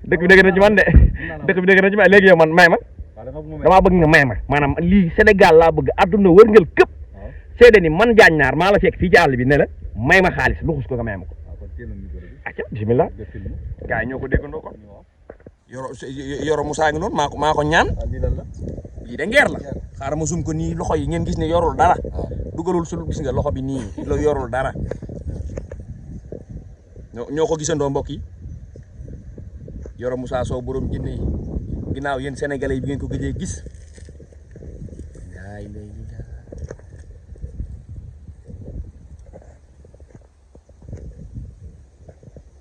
dëkk bi dëgg na ci man de dëkk bi dëgg na ci man léegi yow man may ma damaa bëgg nga may ma maanaam lii Sénégal laa bëgg àdduna wërngal këpp seede ni man Diagne Nar maa la fekk fii ci àll bi ne la may ma xaalis luxus ko nga may ma ko acca bismillah gars yi ñoo ko déggandoo ko yoro Moussa ngi noonu maa ko ñaan lii de ngeer la xaaral ma zoom ko nii loxo yi ngeen gis ne yorul dara dugalul sul gis nga loxo bi nii la yorul dara ñoo ko gisandoo mbokk yi yoro Moussa Sow borom jinne yi ginnaaw yéen sénégalais yi bi ngeen ko gëjee gis laay lay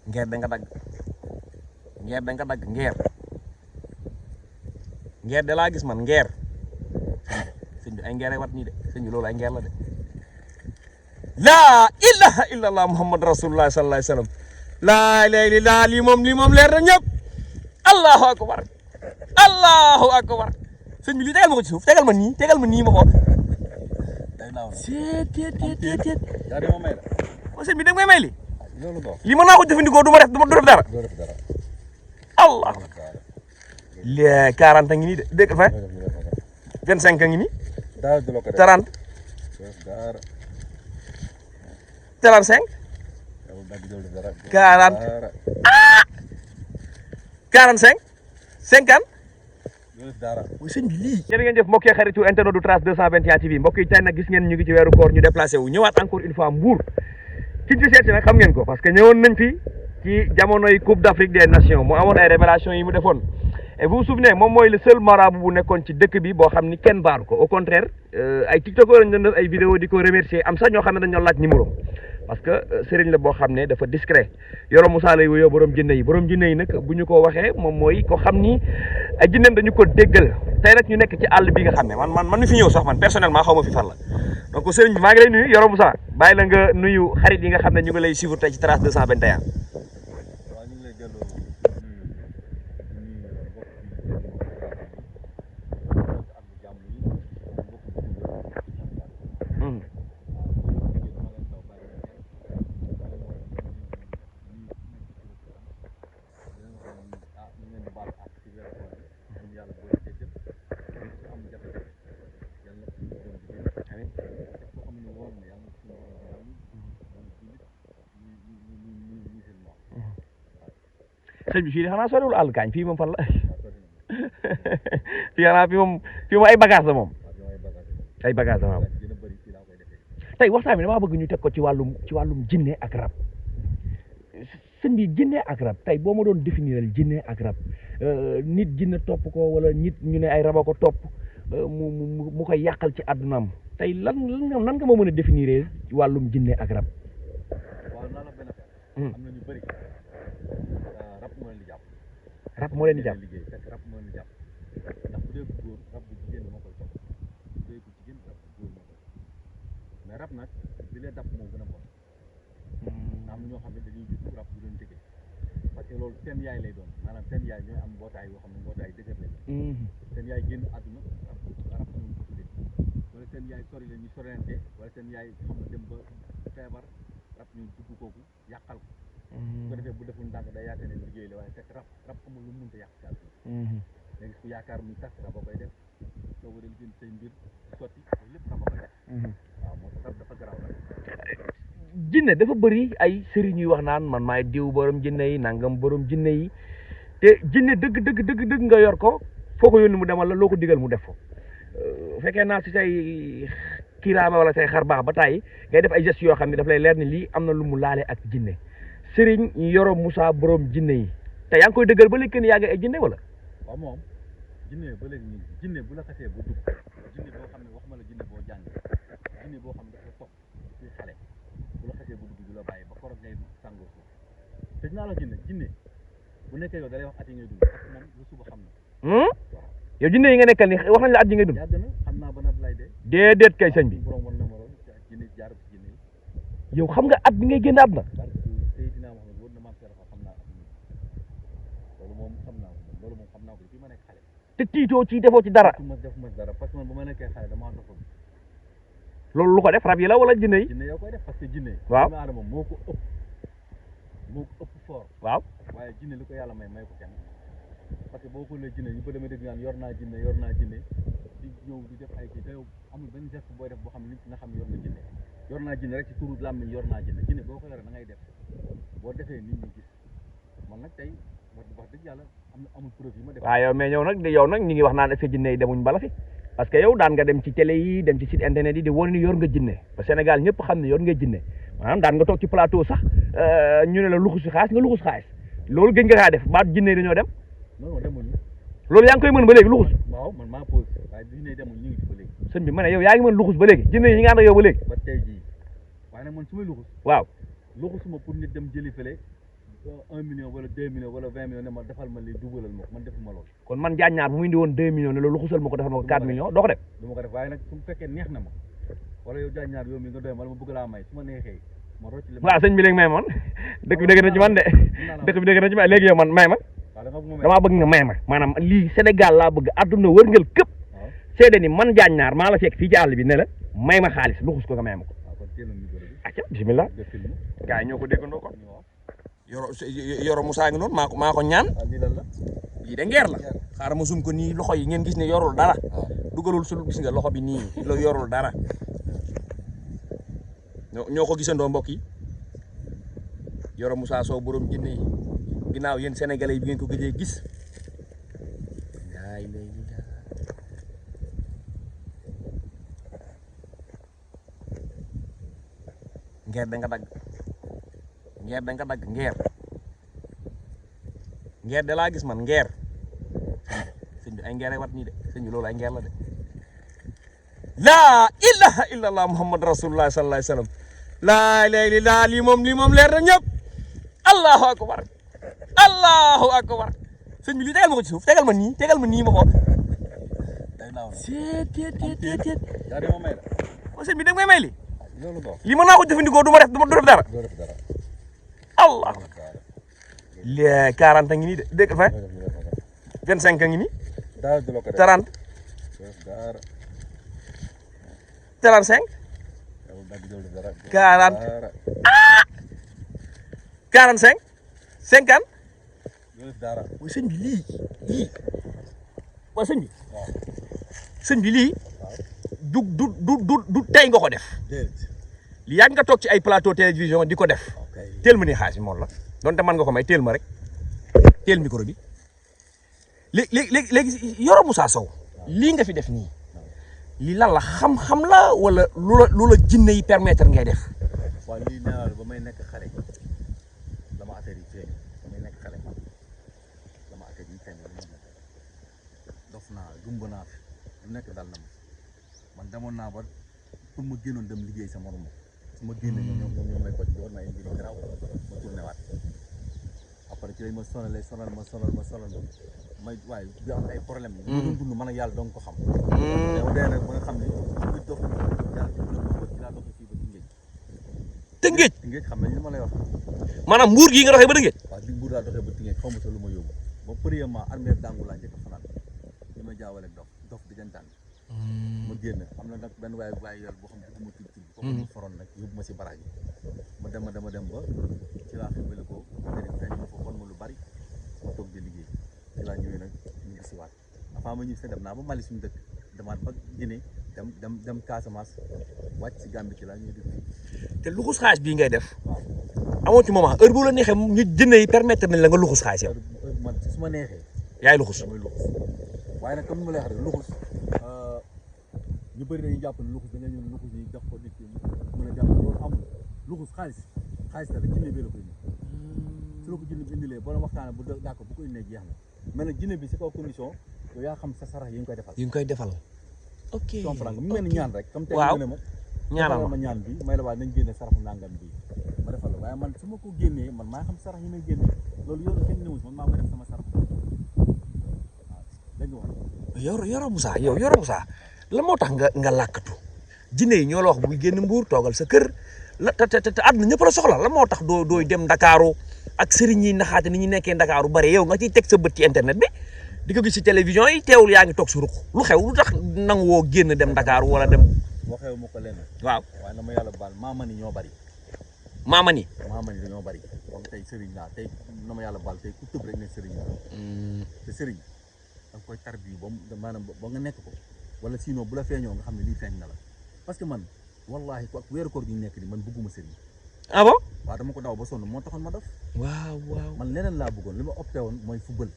ngeer da nga dagg ngeer de laa gis man ngeer sëñ bi ay ngeer ay wat nii de sëñ bi loolu ay ngeer la de laa ilaha illallah muhammad rasulullah sallallahu alayhi wasallam laa ilaaha illallah lii moom leer na ñëpp allahu akbar sëñ bi lii tegal ma ko ci suuf tegal ma nii ma xool seet sëñ bi da nga may may lii mën naa ko jëfandikoo du def dara allah les 40 ngi nii de dégg nga 25 ngi nii 30 35 40 45 50 muy sëñ bi lii jërë ngeen jëf mbokk yi xaritu internet du Trace 221 TV mbokk yi tey nag gis ngeen ñu ngi ci weeru koor ñu déplacé wu ñëwaat encore une fois Mbour ci seet si nag xam ngeen ko parce que ñëwoon nañ fi ci jamonoy Coupe d'Afrique des Nations mu amoon ay révélations yi mu defoon et vous vous souvenez moom mooy le seul marabout bu nekkoon ci dëkk bi boo xam ni kenn baaru ko au contraire ay tiktokeur lañ doon def ay vidéo di ko remercier am sax ñoo xam ne dañoo laaj numéro parce que sëriñ la boo xam ne dafa discret yoro Moussa lay wuyoo borom jinne yi nag bu ñu ko waxee moom mooy ko xam ni ay jinneem dañu ko déggal tey nag ñu nekk ci àll bi nga xam ne man mi fi ñëw sax man personnellement xaw ma fi fan la donc sëriñ bi maa ngi lay nuyu yoro Moussa bàyyi la nga nuyu xarit yi nga xam ne ñu ngi lay suivre tey ci Trace 221. sëñ bi fii de xanaa soriwul àll kaañ fii moom fan la fii moom ay bagage la moom ay bagage la moom tey waxtaan bi damaa bëgg ñu teg ko ci wàllum jinne ak rab sëñ bi jinne ak rab tey boo ma doon définiral jinne ak rab nit jinne topp ko wala nit ñu ne ay raba ko topp mu koy yàqal ci àddunaam tey lan nga ma mën a définir wàllum jinne ak rab. rab moo leen di jàpp rab moo leen di jàpp ndax bu dee bu góor rab bu jigéen moo koy topp bu dee bu jigéen rab bu góor moo koy mais rab nag bi lee dàpp moo gën a bon am na ñoo xam ne dañuy gis rab bu doon jege parce que loolu seen yaay lay doon maanaam seen yaay ñooy am mbootaay yoo xam ne mbootaay dëgër lañ seen yaay génn àdduna rab ñoom ko tuddee wala seen yaay sori leen ñu sorente wala seen yaay xam ne dem ba feebar rab ñu dugg kooku yàqal ko bu ko defee bu deful ndànk day yaakaar ne liggéey la waaye fekk rab amul lu mënta yàq ci àdduna léegi su yaakaar muy tas rab a koy def soo ko dem jënd say mbir sotti lépp rab a koy def waaw moo tax rab dafa garaaw la jinne dafa bëri ay sëriñ yuy wax naan man maay diw borom jinne yi nangam borom jinne yi te jinne dëgg nga yor ko foo ko yónni mu demal la loo ko digal mu def ko fekkee naa si say kiraama wala say xar baax ba tàyyi ngay def ay gestes yoo xam ne daf lay leer ni lii am na lu mu laale ak jinne sëriñ yoro Moussa borom jinne yi te yaa ngi koy dëggal ba léegi kenn yaa ngi ay jinne wala. waaw moom jinne ba léegi nii jinne bu la xasee ba dugg jinne boo xam ne waxuma la jinne boo jàng jinne boo xam ne dafa topp ci xale bu la xasee ba dugg du la bàyyi ba koroog ngay sàngoo suuf te dinaa la jinne bu nekkee yow da lay wax at yi ngay dund parce que moom lu suba xam na. yow jinne yi nga nekkal ni wax nañ la at yi ngay dund. yàgg na xam naa ba nat lay dee. déedéet kay sëñ bi. borom wan na ma lool jinne jaar ci jinne yi. yow xam nga at bi ngay génn àdduna. te tiitoo ci defoo ci dara. defuma dara parce que man bu ma nekkee xale damaa dofoon. loolu lu ko def rab yi la wala jinne yi. jinne yoo koy def parce que jinne. waaw doomu aadama moo ko ëpp moo ko ëpp fort waaw waaye jinne li ko yàlla may ko kenn parce que boo xoolee jinne ñu ko demee dégg naan yor naa jinne di ñëw di def ay kii te yow amul benn geste booy def boo xam ne nit nga xam ne yor naa jinne rek ci turu làmmiñ yor naa jinne boo ko yoree da ngay def boo defee nit ñi gis man nag tey wax dëgg yàlla amul preuve yi ma def. waaw yow mais yow nag ñi ngi wax naan est-ce que jinne yi demuñ bala fi parce que yow daan nga dem ci télé yi dem ci site internet yi di wane ni yor nga jinne ba Sénégal ñëpp xam ne yor nga jinne maanaam daan nga toog ci plateau sax ñu ne la luxusi xaalis nga luxus xaalis loolu gën nga kaa def baat jinne yi dañoo dem. non demuñu. loolu yaa ngi koy mën ba léegi luxus. waaw man maa pose waaye jinne yi demuñu ñu ngi ci ba léegi. sëñ bi ma ne yow yaa ngi mën luxus ba léegi jinne yi ñi nga ànd ak yow ba léegi. ba tey jii waaye nag man su may luxus. waaw luxusuma pour nit dem jëli fële 1 million wala 2 millions wala 20 millions ne ma defal ma lii dugalal ma ko man defuma loolu. kon man Diagne Niar bu mu indi woon 2 millions ne la luxusal ma ko defal ma ko 4 millions doo ko def. du ma ko def waaye nag su fekkee neex na ma wala yow Diagne Niar yow mi nga doy ma wala ma bëgg laa may su ma neexee ma rocc li. waaw sëñ bi léegi may man dëkk bi dëgg na ci man de dëkk bi dëgg na ci man léegi yow man may ma damaa bëgg nga may ma maanaam lii Sénégal laa bëgg àdduna wërngal këpp seede ni man Diagne Niar maa la fekk fii ci àll bi ne la may ma xaalis luxus ko nga may ma ko. acca bismillah gars yi ñoo ko déggandoo kon yoro Moussa ngi noonu maa ko ñaan lii de ngeer la xaaral ma sum ko nii loxo yi ngeen gis ne yorul dara dugalul sul gis nga loxo bi nii la yorul dara ñoo ko gisandoo mbokk yi yoro Moussa Sow borom jinne yi ginnaaw yéen sénégalais yi bi ngeen ko gëjee gis yaay lay ngeer da nga dagg ngeer da laa gis man ngeer sëñ bi ay ngeer ay wat nii de sëñ bi loolu ay ngeer la de laa ilaha illallah muhammad rasulullah sallallahu alayhi wasallam laa léegi lii moom leer na ñëpp allahu akbar sëñ bi lii tegal ma ko ci suuf tegal ma nii ma xool seet sëñ bi da nga may may lii mën naa ko jëfandikoo du def dara allah les 40 ngi nii de dégg nga 25 ngi nii 30 35 40 45 50 mooy sëñ bi lii waaye sëñ bi lii du tey nga ko def li yàgg nga toog ci ay plateau télévision di ko def teel ma ni xaalis moom la donte mën nga ko may teel ma rek teel micro bi léegi Yoro Moussa Sow lii nga fi def nii lii lan la xam-xam la wala lu la jinne yi permettre ngay def. waaw lii nee naa ba may nekk xale dama affaire yi feeñ ba may nekk xale dama affaire yi feeñ dof naa gumba naa fi lu nekk dal na ma man demoon naa ba pour ma génnoon dem liggéey sa morom su ma génne ñoom may ko ci war na ay mbiri garaaw ma tourné waat après ci lañ ma sonal may waaye bi am ay problème yi ma doon dund man ak yàlla dong ko xam dama dee nag ba nga xam ne bi dof yàlla ci laa dox fii ba Tëngéej xam nañ li ma lay wax maanaam mbuur gii nga doxee ba Tëngéej waaw di mbuur laa doxee ba Tëngéej xaw ma sa lu ma yóbbu ba premièrement armée dangu laa njëkk a fanaan li ma jaawale dof diggantaan ma génn am na nag benn waaye yor boo xam ne ma tudd comme ma foroon nag yóbbu ma si baraaj ma dem ba ci laa xibale ko feeñ ma fa won ma lu bari ma toog di liggéey ci laa ñëwee nag ñu ngi si waat avant ma ñëw si dem naa ba Mali suñu dëkk demaat ba Guinée dem Casamance wàcc si Gambie ci laa ñuy dëkk te luxus xaalis bii ngay def amoo ci moment heure bu la neexee ñu jinne yi permettre nañ la nga luxus xaalis yow man su ma neexee yaay luxus damay luxus waaye nag comme ni ma lay wax rek luxus ñu bëri dañuy jàpp ne luxus da nga ñëw luxus yi jox ko nit ki mën a jàpp loolu amul luxus xaalis la jinne bi la koy indi su la ko jinne bi indilee boo waxtaanee bu d'accord bu ko indee jeex na mais nag jinne bi si kaw condition yow yaa xam sa sarax yi nga koy defal ok comprendre nga mu mel ni ñaan rek comme tey nga ne ma ñaanal ma ñaan bi may la waaye nañ génne saraxu nangam bi ma defal la waaye man su ma ko génnee man maa xam sarax yi may génne loolu yow kenn newul man maa koy def sama sarax waaw dégg nga wax Yoro Moussa la moo tax nga làkkatu jinne yi ñoo la wax bul génn mbuur toogal sa kër la te àdduna ñëpp la soxla la moo tax dooy dem Ndakaaru ak sëriñ yi naxaate ni ñu nekkee Ndakaaru bare yow nga ciy teg sa bët ci internet bi di ko gis ci télévision yi teewul yaa ngi toog su ruq lu xew lu tax nangu woo génn dem Ndakaaru wala dem waxewu ma ko lenn waaw waaye na ma yàlla baal maa mani ñoo bari maama ni dañoo bari comme tey sëriñ laa tey na ma yàlla baal tey ku tëb rek ne sëriñ laa te sëriñ da nga koy tarbi ba maanaam ba nga nekk ko wala sinon bu la feeñoo nga xam ne lii feeñ na la parce que man wallahi ko ak weeru koor gi ñu nekk ni man bëgguma sëriñ. ah bon. waaw dama ko daw ba sonn moo taxoon ma def. waaw man leneen laa bëggoon li ma opté woon mooy football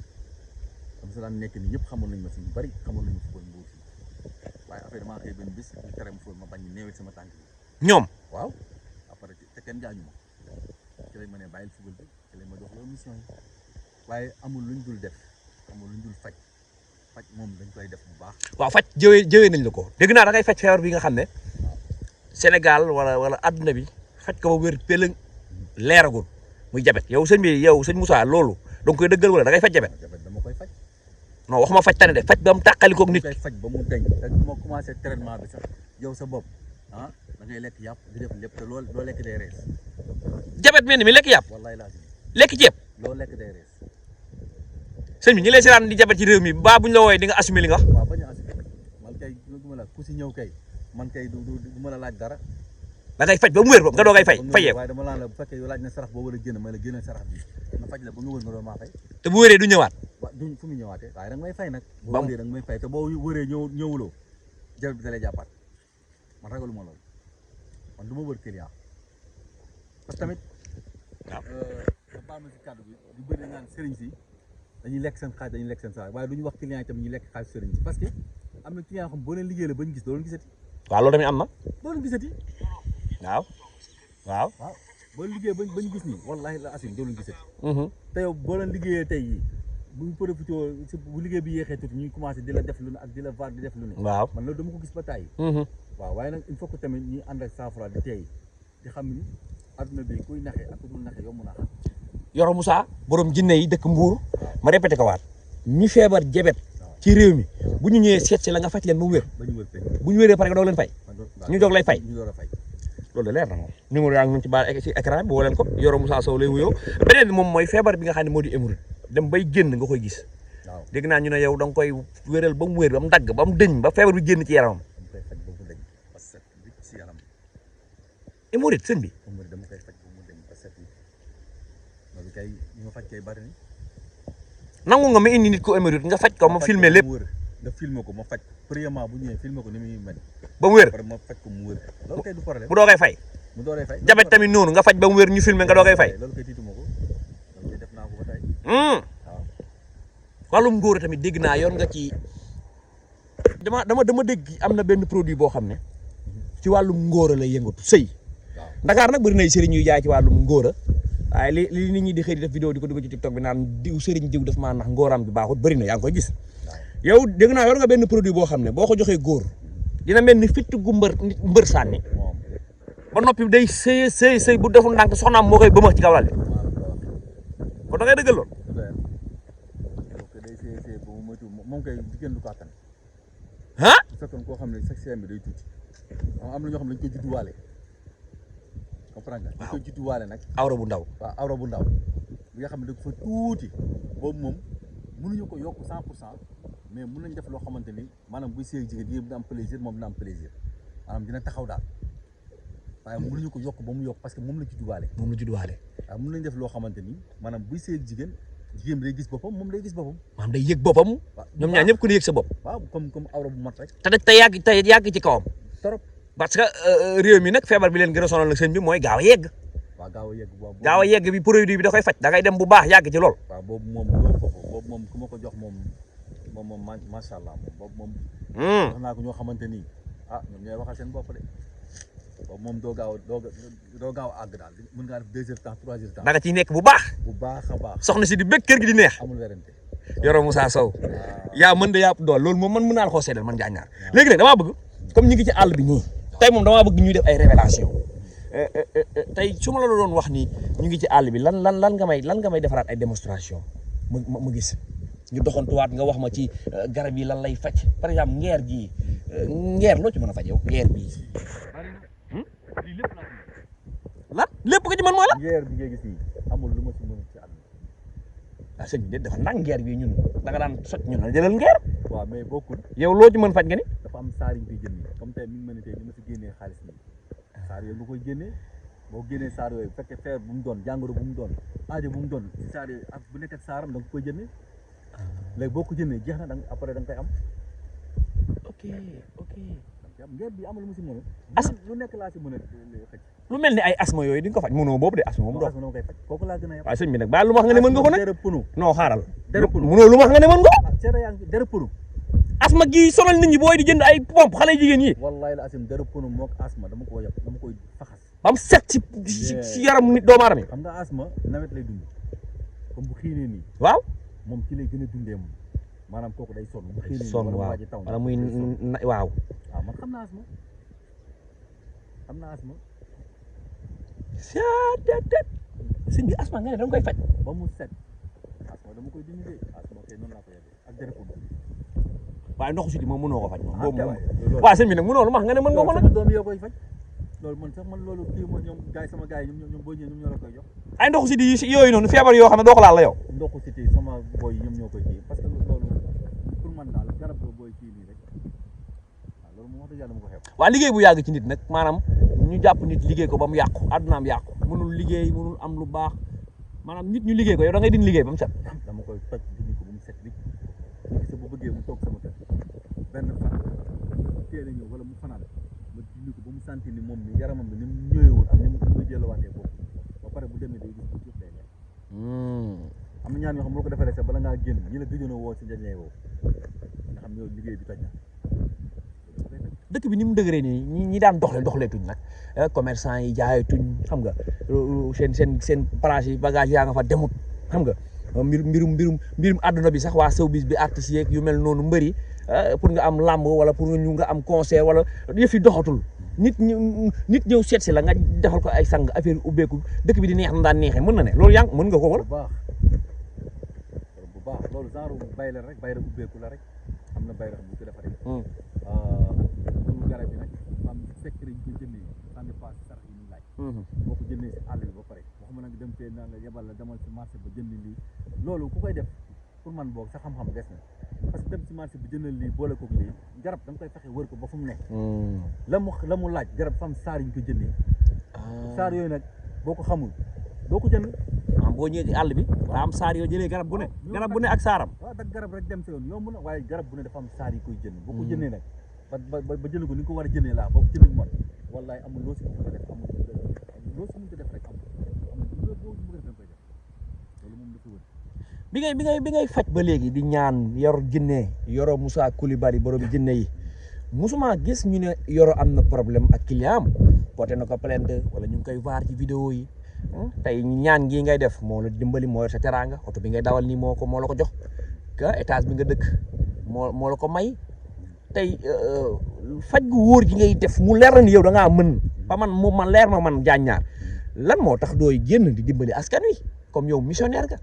dama sa daan nekk nii ñëpp xamoon nañ ma si ñu bari xamoon nañu football Mbour fii waaye affaire damaa xëy benn bis ñu tere ma football ma bañ néewal sama tànk bi. ñoom. waaw après te kenn gaañu ma ci lañ ma ne bàyyil football bi ci lañ ma jox loolu mission yi waaye amul luñ dul def amul luñ dul faj moom dañ koy def bu baax. waaw faj jëwee nañ la ko dégg naa da ngay faj feebar bi nga xam ne Sénégal wala adduna bi faj ko ba wér pélëng leeragul muy jabet yow sëñ Moussa loolu da nga koy dëggal wala da ngay faj jabet. jabet dama koy faj. non waxuma faj tane de faj ba mu tàqalikoog nit. koy faj ba mu deñ te bu ma commencé traitement bi sax yow sa bopp da ngay lekk yàpp di def lépp te loo lekk day rees. jabet mel ni mi lekk yàpp. wallaay laa lekk ceeb. loo lekk day rees. sëñ bi ñi lay seetaan di jabet ci réew mi ba buñ la wooyee di nga assumer li nga wax. waaw bañ a assumer man kay duma la ku si ñëw kay man kay du ma la laaj dara. da ngay faj ba mu wér nga doogay fayee. waaye dama la bu fekkee yow laaj na sarax boo war a génn may la génne sarax bi ma faj la ba nga wër nga doon maa fay. te bu wéree du ñëwaat. waaw du fu mu ñëwaatee waaye da nga may fay nag. boo wëree da nga may fay te boo wëree ñëwuloo jabet bi da lay jàppaat man ragaluma loolu man du ma wër client parce que tamit. waaw nga baal ma si kàddu bi du bëri naan sëriñ si dañuy lekk seen xaalis dañuy lekk seen saa waaye du ñu wax client yi tamit ñu lekk xaalis sëriñ si parce que am na client xam boo leen liggéey la ba ñu gis doo leen gisati. waaw loolu tamit am na. doo leen gisati. waaw. boo leen liggéey ba ñu gis nii wallahi la asim doo leen gisati. te yow boo leen liggéeyee tey yi bu ñu profité bu liggéey bi yéexee tuuti ñuy commencé di la def lu ne ak di la vaar di def lu ne. waaw man loolu dama ko gis ba tàyyi. waaw waaye nag il faut que tamit ñuy ànd ak saafara di tey di xam ni adduna bi kuy naxee ak ku dul naxee yow mun a xam. Yoro Moussa borom jinne yi dëkk Mbuur ma répété ko waat ñi feebar jabet ci réew mi bu ñu ñëwee seet si la nga faj leen ba mu wér bu ñu wéree pare nga doog leen fay ñu doog lay fay loolu de leer na moom numéro yaa ngi ñu ci baal ci écran bi woo leen ko Yoro Moussa Sow lay wuyoo beneen bi moom mooy feebar bi nga xam ne moo di hémorroïde dem bay génn nga koy gis dégg naa ñu ne yow da nga koy wéral ba mu wér ba mu dagg ba mu dëñ ba feebar bi génn ci yaramam hémorroïde sëñ bi kay ñu ma faj kay bari ni nangu nga ma indi nit ko hémorroïde nga faj ko ma filmé lépp nga filmé ko ma faj premièrement bu ñëwee filmé ko ni muy mel ba mu wér ma faj ko mu wér loolu kay du problème mu doogay fay jabet tamit noonu nga faj ba mu wér ñu filmé nga doogay fay loolu kay tiituma ko loolu def naa ko ba tey waaw wàllum ngóor tamit dégg naa yor nga ci dama dégg am na benn produit boo xam ne ci wàllum ngóor lay yëngatu sëy Dakar nag bëri nay sëriñ yuy jaay ci wàllum ngóor waaye li nit ñi di xëy di def vidéo di ko dugg ci TikTok bi naan diw sëriñ diw daf maa nax ngóoram bi baaxut bëri na yaa ngi koy gis yow dégg naa yor nga benn produit boo xam ne boo ko joxee góor dina mel ni fitt gu mbër sànni ba noppi day sëy bu deful ndànk soxnaam moo koy bëmax ci kaw lal bi kon da ngay dëggal lool day sëy ba mu moytu moom kay jigéen du ko attan bu fekkoon koo xam ne sax seen bi day tuuti am na ñoo xam ne dañ koy judduwaale comprendre nga dañ koy judduwaale nag awra bu ndaw waaw awra bu ndaw bi nga xam ne da ko fa tuuti boobu moom mënuñu ko yokk 100% mais mën nañ def loo xamante ni maanaam buy sëy jigéen yéen dina am plaisir moom dina am plaisir maanaam dina taxaw daal waaye mënuñu ko yokk ba mu yokk parce que moom la judduwaale waaw mën nañ def loo xamante ni maanaam buy sëy jigéen bi day gis boppam moom day gis boppam maanaam day yëg boppam ñoom ñaar ñëpp ku ne yëg sa bopp waaw comme awra bu mat rek te yàgg ci kawam trop parce que réew mi nag feebar bi leen gën a sonal nag sëñ bi mooy gaaw a yegg gaaw a yegg bi produit bi da koy faj da ngay dem bu baax yàgg ci lool waaw boobu moom ku ma ko jox moom macha allah boobu moom wax naa ko ñoo xamante ni ñoom ñooy waxal seen bopp de boobu moom doo gaaw a àgg daal mën ngaa def 2 heures temps 3 heures temps da nga ciy nekk bu baax a baax soxna si di bëgg kër gi di neex amul werante Yoro Moussa Sow yaa mën de yaa dool loolu moom man mën naa la koo seedal man Njaañaar léegi nag damaa bëgg comme ñu ngi ci àll bi nii tey moom damaa bëgg ñuy def ay révélation tey su ma la doon wax ni ñu ngi ci àll bi lan nga may defaraat ay démonstration ma gis ñu doxantuwaat nga wax ma ci garab yi lan lay faj par exemple ngeer gii ngeer loo ci mën a faj yow ngeer bii lan lépp ko ci mën mooy la ngeer bi ngay gis nii amul lu ma ci mën ci àll sëñ bi dafa ndànk ngeer bi ñun da nga daan soj ñun la jëlal ngeer waaw mais bokkul yow loo ci mën faj nga ni dafa am saar yi ñu koy jënd comme tey mi ngi mel ni tey li ma si génnee xaalis nii saar yooyu nga koy génnee boo génnee saar yooyu bu fekkee feer bu mu doon jàngoro bu mu doon aajo bu mu doon si saar yooyu ak bu nekk ak saaram da nga koy jëndee léegi boo ko jëndee jeex na da nga après da nga koy am. ok ok. ngeer bi amul mu si mën lu nekk laa si mën a xëcc. lu mel ni ay asma yooyu di nga ko faj mënoo boobu de asma moom doon. koy faj kooku laa gën a yab. waaw sëñ bi nag ba lu ma wax nga ne mën nga ko nag. dere punu non xaaral. dere punu mënoo lu ma wax nga ne mën nga ko. seera yaa ngi dere punu. asma gi sonal nit ñi booy di jënd ay pompe xale jigéen yi. wallahi la asim dere punu mook asma dama ko yab dama koy faxas. ba mu set ci yaram nit doomu aadama. xam nga asma nawet lay dund comme bu xiinee nii. waaw. moom ci lay gën a dundee moom maanaam kooku day sonn bu xiinee nii sonn waaw wala muy waaw. waaw man xam naa asma xam naa asma. sëñ bi asma nga ne danga koy faj. ba mu set asma dama koy dindi de asma kay noonu laa koy yabee ak dere punu. waaye ndoxu siti moom mënoo ko faj moom boobu moom. waaw sëñ bi nag mënoo lu ma wax nga ne mën nga ko nag. doom yoo koy faj loolu man sax man loolu kii ma ñoom gars yi sama gars yi ñoom boo ñëwee ñoom ñoo la koy jox. ay ndoxu siti yi yooyu noonu feebar yoo xam ne doo ko laal la yow. ndoxu siti sama boy yi ñoom ñoo koy kii parce que loolu pour man daal garab la booy kii nii rek waaw loolu moom wax dëgg yàlla dama ko xeeb. waaw liggéey bu yàgg ci nit nag maanaam ñu jàpp nit liggéey ko ba mu yàqu àddunaam yàqu mënul liggéey mënul am lu baax maanaam nit ñu liggéey ko yow da ngay dindi liggéey ba mu set. dama koy toj dindi ko ba mu set li ñu gis bu bëggee mu toog sama kër benn fan teel a ñëw wala mu fanaan ma dindi ko ba mu sentir ni moom ni yaramam bi ni mu ñëwee woon ak ni mu muy delluwaatee boobu ba pare bu demee day gis bu jëf day leer. am na ñaan yoo xam boo ko defaree sax bala ngaa génn ñi la gëjoon a woo si njañ lay woo nga xam yow liggéey bi toj na. dëkk bi ni mu dëgëree nii ñi daan doxleetuñ nag commerçant yi jaayatuñ xam nga seen place yi bagage yaa nga fa demut xam nga mbirum àdduna bi sax waa showbiz bi artistes yeeg yu mel noonu mbëri pour nga am làmb wala pour nga am concert wala yëf yi doxatul nit ñëw seet si la nga defal ko ay sang affaire yu ubbeeku dëkk bi di neex na daan neexee mën na ne loolu yaa mën nga ko wala. bu baax loolu genre bay la rek bay la ubbeeku la rek am na bay la bu ko defaree. loolu garab yi nag am fekk rek ñu ko jëndee ça dépend si sarax yi ñu laaj. boo ko jëndee si àll bi ba pare waxuma nag dem fee naan la yebal la demal si marché ba jënd lii loolu ku koy def pour man boog sa xam-xam des na parce que dem si marché bi jëndal lii boole koog lii garab da nga koy fexe wër ko ba fu mu nekk. la mu laaj garab fam saar yi ñu ko jëndee. saar yooyu nag boo ko xamul doo ko jënd. boo ñëwee ci àll bi daa am saar yoo jëlee garab bu ne ak saaram. waaw dag garab rek dem sa yoon yomb na waaye garab bu ne dafa am saar yi koy jënd boo ko jëndee nag ba jënd ko ni nga ko war a jëndee laa ba jënd mot wallaay amul loo si mën a def amul loo si mën a def rek amul loo si mën a def da nga koy def loolu moom dafa wër. bi ngay faj ba léegi di ñaan yor jinne yoro Moussa Coulibaly borom jinne yi musuma gis ñu ne yoro am na problème ak client am porté na ko plainte wala ñu ngi koy vaar ci vidéo yi tey ñaan gii ngay def moo la dimbali moo yor sa teraanga oto bi ngay dawal nii moo la ko jox ka étage bi nga dëkk moo la ko may tey faj gu wóor gi ngay def mu leer na ni yow da ngaa mën ba man leer ma man Diagne Niar lan moo tax dooy génn di dimbali askan wi comme yow missionnaire nga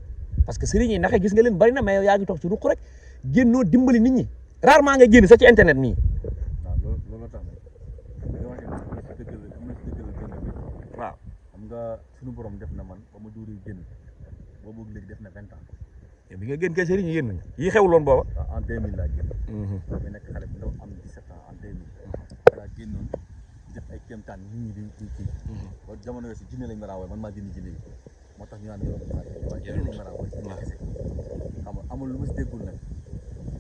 parce que sëriñ yi naxe gis nga leen bari na mais yow yaa ngi toog ci ruq rek génnoo dimbali nit ñi rarement nga génn sax ci internet nii. waaw loolu tax nag nga waxee dëggal waaw xam nga suñu borom def na man ba ma duuri génn boobu léegi def na 20 ans. bi nga génn kay sëriñ yi génn nañu yi xewuloon booba. en 2000 laa génn. bi nekk xale bu ndaw am 17 ans en 2000. laa génnoon def ay kéemtaan nit ñi di kii. ba jamono yooyu si jinne lañ ma raa wooye man maa dindi jinne yi moo tax ñu naan yoroon waaye jinne lañ ma raa wooye jinne kese xam nga amul lu ma si déggul nag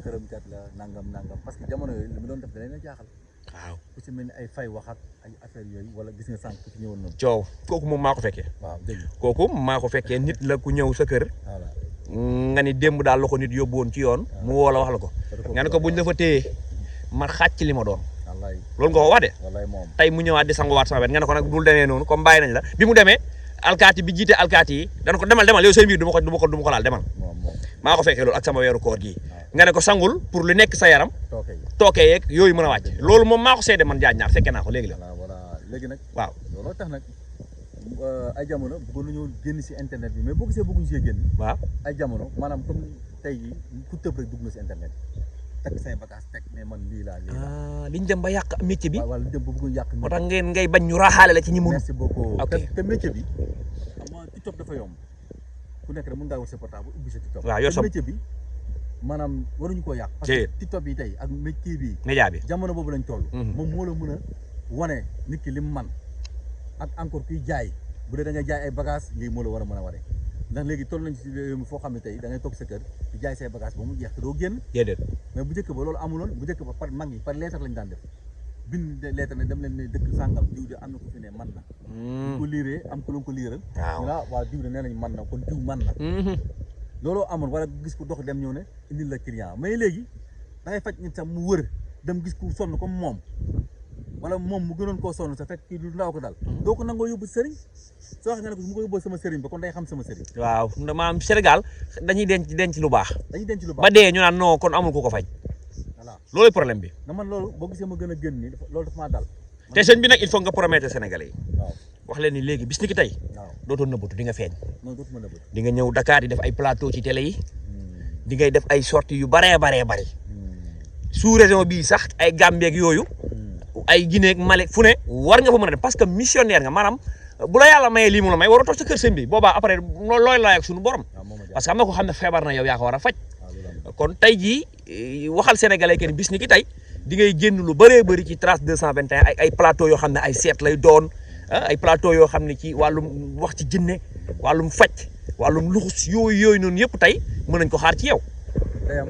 xërëm kat la nangam parce que jamono yooyu li mu doon def da leen a jaaxal. waaw ku si mel ni ay fay wax ak ay affaire yooyu wala gis nga sànq ku ci ñëwoon noonu. coow kooku moom maa ko fekkee. waaw dégg nga kooku maa ko fekkee nit la ku ñëw sa kër. voilà nga ni démb daal la ko nit yóbbu woon ci yoon. mu woo la wax la ko. nga ne ko buñ la fa téye ma xàcc li ma doon. wallaay loolu nga ko wax de. wallaay moom tey mu ñëwaat di sanguwaat sama wet nga ne ko nag dul demee noonu comme bàyyi nañ la bi mu demee alkaati bi jiite alkaati yi dana ko demal yow seen biir du ma ko laal demal. maa ko fekkee loolu ak sama weeru koor gii. nga ne ko sangul pour lu nekk sa yaram. tookee yeeg yooyu mën a wàcc. loolu moom maa ko seede man Diagne Niar fekkee naa ko léegi la. voilà léegi nag. waaw looloo tax nag ay jamono bëggoon nañoo génn si internet bi mais boo gisee bëgguñu see génn. waaw ay jamono maanaam comme tey jii ku tëb rek dugg na si internet teg say bagage teg mais man lii laa. liñ dem ba yàq métier bi. waaw liñ dem ba bëgguñ yàq. moo tax ngay bañ ñu raaxaale la ci ñi mun. merci beaucoup. ok te métier bi xam nga TikTok dafa yomb ku nekk rek mën ngaa wut sa portable ubbi sa TikTok. waaw yor sa métier bi maanaam waruñu koo yàq. parce que TikTok bi tey ak métier bi. média bi jamono boobu lañ toll. moom moo la mën a wane nit ki lim man ak encore kuy jaay bu dee da nga jaay ay bagages lii moo la war a mën a waree ndax léegi toll nañ ci réew mi foo xam ne tey da ngay toog sa kër di jaay say bagages ba mu jeex te doo génn déedéet mais bu njëkk ba loolu amuloon bu njëkk ba par mag yi par lettre lañ daan def bind lettre ne dem leen ne dëkk sàngam diw de am na ko fi ne man na ko liiree am ko lu ko liiral waaw diw de nee nañ man na kon diw man na looloo amoon wala gis ko dox dem ñëw ne indil la client mais léegi da ngay faj nit sax mu wër dem gis ku sonn comme moom wala moom mu gënoon koo sonn sa fekk kii du ndaw ko dal doo ko nangoo yóbbu sëriñ soo wax nga ne ko mu ko yóbboo sama sëriñ ba kon day xam sama sëriñ waaw maanaam Sénégal dañuy denc lu baax dañuy denc lu baax ba dee ñu naan non kon amul ku ko faj voilà loolu problème bi na man loolu boo gisee ma gën a gën nii loolu dafa maa dal te sëñ bi nag il faut nga promettre Sénégalais yi waaw wax leen ni léegi bis ni ki tey waaw dootoo nëbbatu di nga feeñ non dootuma nëbbatu di nga ñëw Dakar di def ay plateau ci télé yi di ngay def ay sorties yu baree bari sous région bii sax ay Gambie ak yooyu ay Guinée ak Mali fu ne war nga fa mën a dem parce que missionnaire nga maanaam bu la yàlla mayee lii mu la may waroo toog sa kër sëñ bi boobaa après looy laaj ak suñu borom parce que am na ko xam ne feebar na yow yaa ko war a faj kon tey jii waxal sénégalais kenn bis ni ki tey di ngay génn lu bëree bëri ci Trace 221 ay plateau yoo xam ne ay seet lay doon ay plateau yoo xam ne ci wàllum wax ci jinne wàllum faj wàllum luxus yooyu noonu yëpp tey mën nañ ko xaar ci yow. day am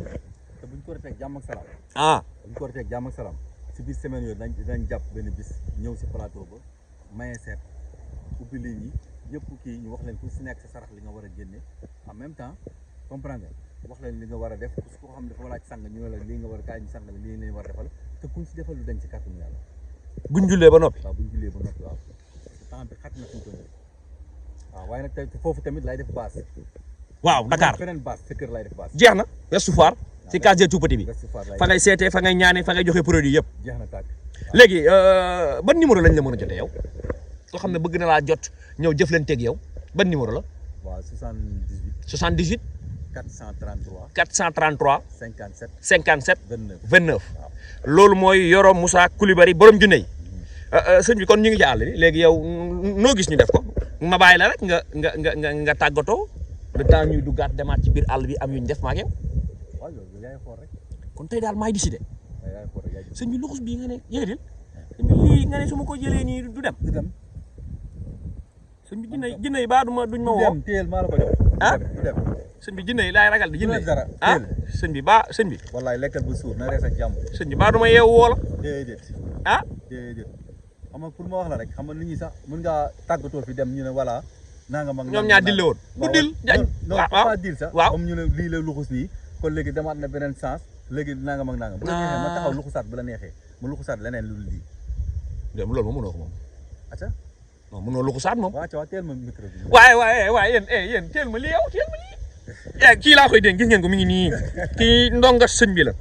te buñ ko defee jàmm ak salaam. buñ ko defee jàmm ak salaam si biir semaine yooyu dinañ jàpp benn bis ñëw si plateau ba maye seet ubbi ligne yi yëpp kii ñu wax leen ku si nekk sa sarax li nga war a génne en même temps comprendre nga wax leen li nga war a def ku ko xam ne dafa laaj sang ñu ne la lii nga war a kaay ñu sang la lii lañ war a defal te kuñ si defal lu dañ si kàttanu yàlla. buñ jullee ba noppi. waaw buñ jullee ba noppi waaw temps bi xat na suñ ko ñëw waaw waaye nag tey foofu tamit lay def base. waaw Dakar feneen base sa kër lay def base. jeex na Ouest Foire ci case des tout-petits bi fa ngay seetee fa ngay ñaanee fa ngay joxe produit yëpp. jeex na tàkk. léegi ban numéro lañ la mën a jotee yow soo xam ne bëgg na laa jot ñëw jëflanteeg yow ban numéro la. waaw 78. 78. 433. 433. 57. 57. 29 29. loolu mooy Yoro Moussa Coulibaly borom junne yi. sëñ bi kon ñu ngi ci àll bi léegi yow noo gis ñu def ko ma bàyyi la rek nga tàggatoo le temps ñuy duggaat demaat ci biir àll bi am yu ñu def ma ak yow. waaw loolu yaay xool rek. kon tey daal maay décidé. yaay xool rek sëñ bi luxus bii nga ne yéedil sëñ bi lii nga ne su ma ko jëlee nii du dem. du dem. sëñ bi jinne yi baa duñ ma woo. du dem téyel maa la ko jox. du dem. sëñ bi jinne yi laay ragal di jinne dara sëñ bi baa sëñ bi. wallaay lekkal bu suur na rees ak jàmm. sëñ bi baa du ma yeewu woo la. déedéet. déedéet. xam nga pour ma wax la rek xam nga nit ñi sax mën ngaa tàggatoo fi dem ñu ne voilà. nanga mag ñoom ñaar dille woon. du dil jañ waaw non pas dil sax. waaw comme ñu ne lii la luxus nii kon léegi demaat na beneen sens léegi nanga mag nanga bu la neexee ma taxaw luxusaat bu la neexee ma luxusaat leneen lu dul lii. dem loolu moom mënoo ko moom. acca. non mënoo luxusaat moom. waaw teel ma micro bi. waaye yéen teel ma lii yow teel ma lii. kii laa koy dénk gis ngeen ko mi ngi nii kii ndonga sëñ bi la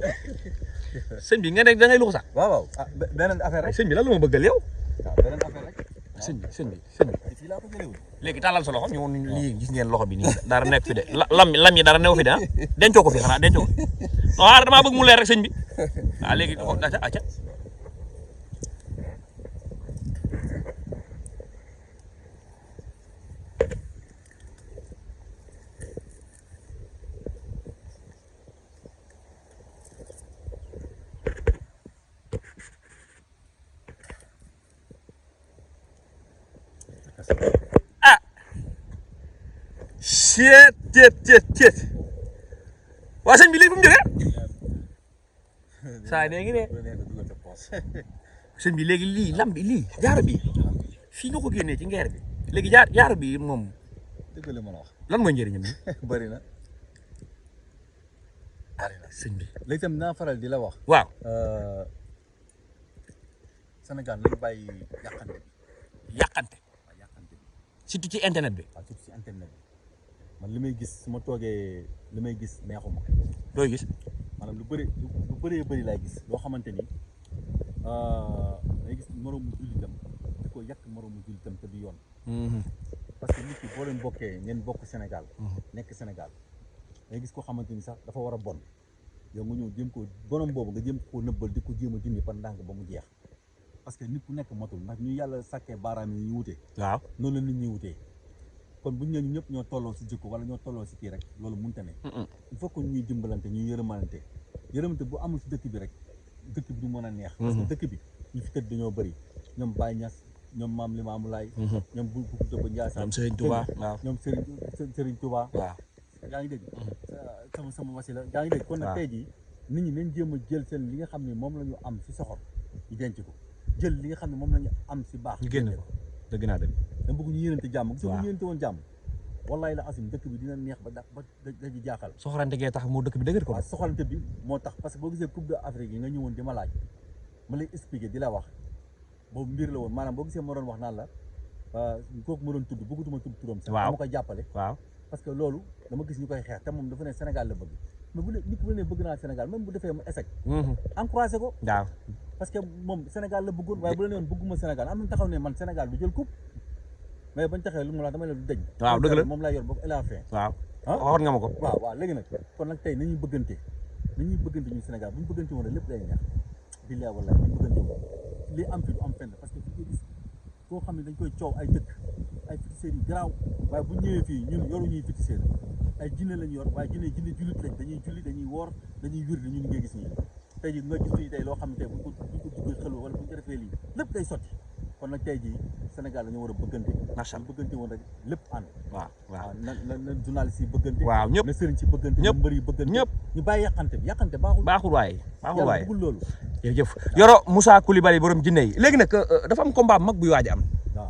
sëñ bi nga ne da ngay luxusaat. waaw ah beneen affaire rek. sëñ bi lan la ma bëggal yow. waaw beneen affaire rek. sëñ bi fii laa ko jëlewul. léegi tàllal sa loxo ñu lii gis ngeen loxo bi nii dara nekk fi de lam yi dara new fi de ah dencoo ko fi xanaa dencoo ko non damaa bëgg mu leer rek sëñ bi waaw léegi acca ceet waa sëñ bi lii fu mu jógee saa léegi de sëñ bi léegi lii lam bi lii jaaro bi fii nga ko génnee ci ngeer bi léegi jaaro bi moom dëgg la mën a wax lan mooy njëriñam ni bëri na sëñ bi léegi tam naa faral di la wax waaw Sénégal nañ bàyyi yàqante surtout ci internet bi waaw surtout ci internet bi man li may gis su ma toogee li may gis neexuma looy gis maanaam lu bëree bëri laay gis loo xamante ni day gis moroomu jullitam di ko yàq moroomu jullitam te du yoon parce que nit ki boo leen bokkee ngeen bokk Sénégal nekk Sénégal day gis koo xamante ni sax dafa war a bon yow nga ñëw jéem ko bonom boobu nga jéem koo nëbbal di ko jéem a dindi par ndànk ba mu jeex parce que nit ku nekk matul ndax ñu yàlla sàkkee baaraam yi ñu wutee waaw noonu la nit ñi wutee kon buñ ne ñu ñëpp ñoo tolloo si jikko wala ñoo tolloo si kii rek loolu mënta ne il faut que ñuy dimbalante ñuy yërëmalante bu amul si dëkk bi rek dëkk bi du mën a neex parce que dëkk bi ñu fi tëdd dañoo bëri ñoom Baye Niass ñoom Maam Limaamu Laay ñoom bu Dëbb Njaasaan ñoom Serigne Touba waaw ñoom Serigne Touba waaw yaa ngi dégg sama wasila yaa ngi dégg kon nag tey jii nit ñi nañ jéem a jël seen li nga xam ne moom la ñu am si soxor ñu denc ko jël li nga xam ne moom la ñu am si baax ñu génne ko dëgg naa dëgg dama bëgg ñu yéenante jàmm gis nga bu ñu yéenante woon jàmm wallaay la asim dëkk bi dina neex ba dañu jaaxal soxorante gee tax moo dëkk bi dëgër ko waaw soxorante bi moo tax parce que boo gisee coupe d'Afrique yi nga ñëwoon di ma laaj ma lay expliquer di la wax boobu mbir la woon maanaam boo gisee ma doon wax naan la kooku ma doon tudd bëggatuma tudd turam sax dama koy jàppale waaw parce que loolu dama gis ñu koy xeex te moom dafa ne Sénégal la bëgg mais bu nit ku ne bëgg naa Sénégal même bu defee mu échec encouragé ko waaw parce que moom Sénégal la bëggoon waaye bu la ne woon bëgguma Sénégal am na taxaw ne man Sénégal du jël coupe mais bañ taxee lu mu la dama ne du dëj waaw dëgg la moom laa yor ba à la fin waaw waxoon nga ma ko waaw léegi nag kon nag tey nañuy bëggante ñun Sénégal bu ñu bëggante woon lépp day neex billahi wallahi bu ñu bëggante woon li am fi du am fenn parce que fi gis koo xam ne dañ koy coow ay dëkk ay féticheurs yu garaaw waaye bu ñëwee fii ñun yoruñuy féticheurs ay jinne lañ yor waaye jinne jullit lañ dañuy julli dañuy woor dañuy wir ñun ngay gis nii tey ji nga gis fii tey loo xam ne tey buñ ko duggee xel wala buñ ko defee lii lépp day sotti kon nag tey jii Sénégal dañu war a bëggante macha Allah bëggante woon rek lépp ànd waaw na journaliste yi bëggante waaw ñëpp na sëriñ si bëggante na mbër yi bëggante ñëpp ñu bàyyi yàqante baaxul waaye bëggul loolu jërëjëf Yoro Moussa Coulibaly borom jinne yi léegi nag dafa am combat mag buy waaj a am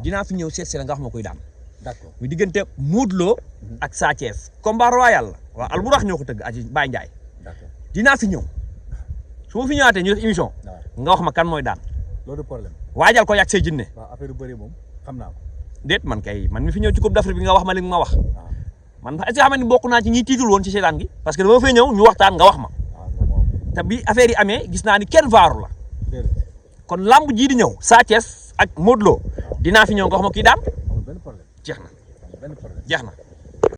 dinaa fi ñëw seet si la nga wax ma koy daan d'accord muy diggante Modou Lo ak Sa Thiès combat royal la waaw Alburax ñoo ko tëgg aji Baye Ndiaye dinaa fi ñëw su ma fi ñëwaatee ñu def émission nga wax ma kan mooy daan loolu problème waajal ko yàgg say jinne waaw affaire yu bëri moom xam naa ko déet man mi fi ñëw ci Coupe d'Afrique bi nga wax ma li nga ma wax man est-ce que xam ne bokk naa ci ñiy tiitul woon ci seetaan gi parce que dama fay ñëw ñu waxtaan nga wax ma te bi affaire yi amee gis naa ni kenn vaaru la kon lamb jii di ñëw Sa Thiès ak Modou Lo dinaa fi ñëw nga wax ma kii daan benn problème jeex na